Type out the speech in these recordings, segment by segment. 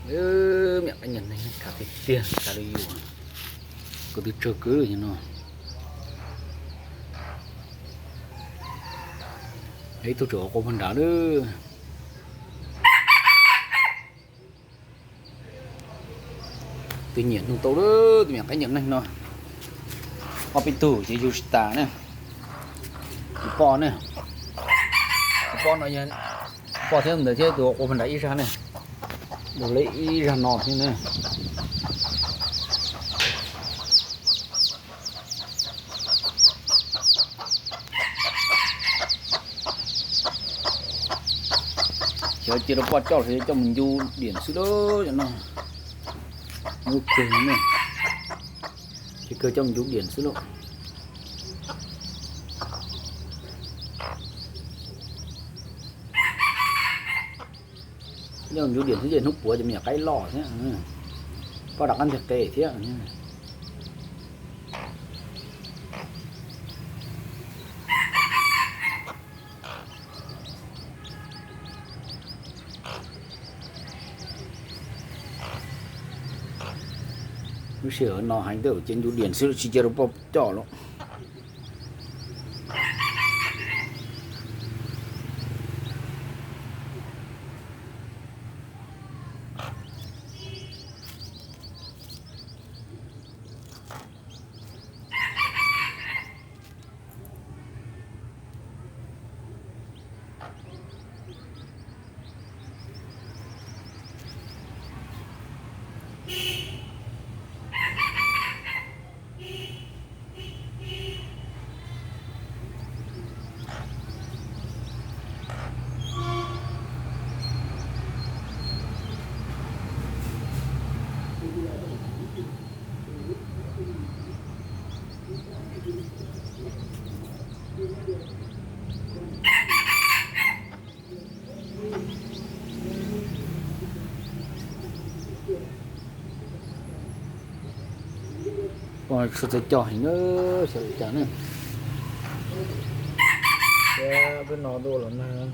Me nyuam qaib nyuam neeg khav tiag tiag, khav li yus, ko tw tsawg kawg li no. Ib tug tseem ua qua puag nrad lawm. Twb nyiam hnub tau lawm tus me nyuam qaib nyuam neeg no. Ob peb tug ces yug tsis tas ne. Tus poj ne, tus poj no, poj thiab ntawd thiab tus ua qua puag nrad ib zaj ne, yug li ib zaj no thiab ne. Xyov cia rau poj coj los xyov coj mus ncu diam xwb lauj no. Ub, kawg ne, ces kawg coj mus ncu diam xwb lauj. Nyob ncu diam xwb ces hnub puav ces me nyuam qaib loj thiab, poj rov qab nteg qe thiab. Lub sij hawm no heev, tej zaum cia ncu diam xwb tsis cia rau poj coj lawm. Poj txhua txhua coj heev na, xyov li cas na. Peb no tuaj los nag,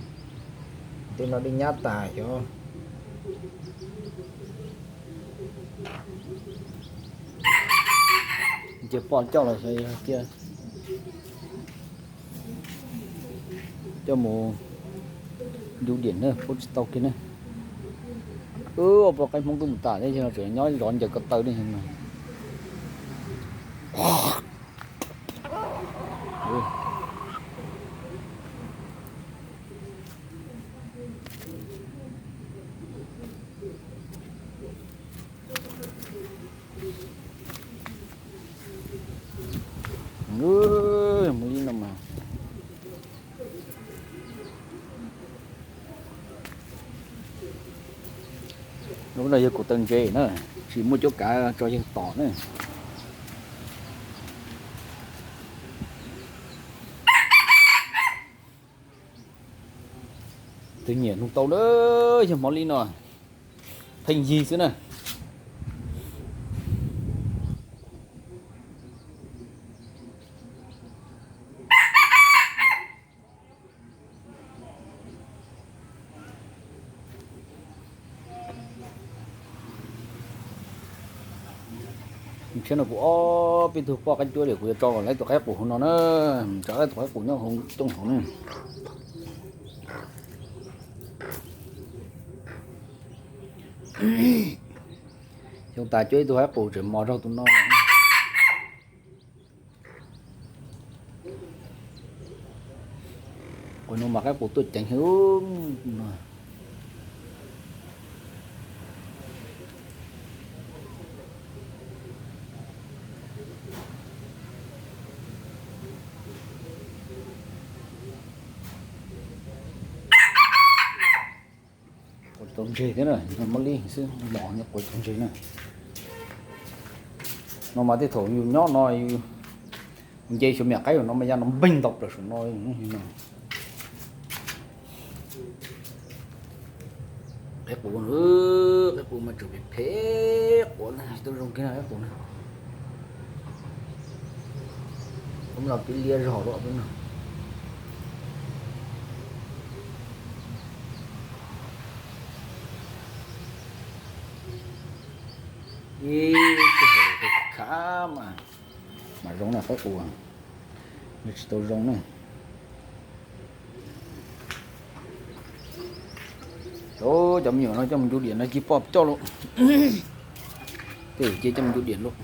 tej no dej nyab tas xyov. Ces poj coj los xyov cia coj mus ncu diam na, pub tsis tau kiag na. Ua poj qaib Hmoob twb mus tas thiab, tseem nyob zov ncaws ko taw li no. Mus li no mas, lub no yog kuv taw ntses na, tsis muaj cuab kav tso yeej tom na. Twb nyiam nug tau lawm, yog hmo li no pheej yig xwb na. Tshiab no kuv ob peb tug poj qaib cuab li kuv yuav tso kom lawv tus qaib qus hauv no na, tso lawv tus qaib qus nyob hauv cooj hauv na. Xyoo tas cuab ib tug qaib qus tseem mos zog tus no. Qus no mas qaib qus tuaj ceev heev. Quav tau ntseg thiab na, muab lib xwb los quav tau ntseg na. No mas tej thaum yus nyob no yus nce xyuas me nyuam qaib no mas ya no npeeg ntau plaws saum no. Qaib qus, qaib qus mas tseem phem phem quav na, tau zoo kiag qaib qus na. Kuv los pib liab zog lawm peb no. Ib tug khav mas, mas zoo na, qaib qus nws tsis tau zoo na. Cov me nyuam no coj mus ncu diam no cia poj coj lauj. Tej zaum cia coj mus ncu diam lauj.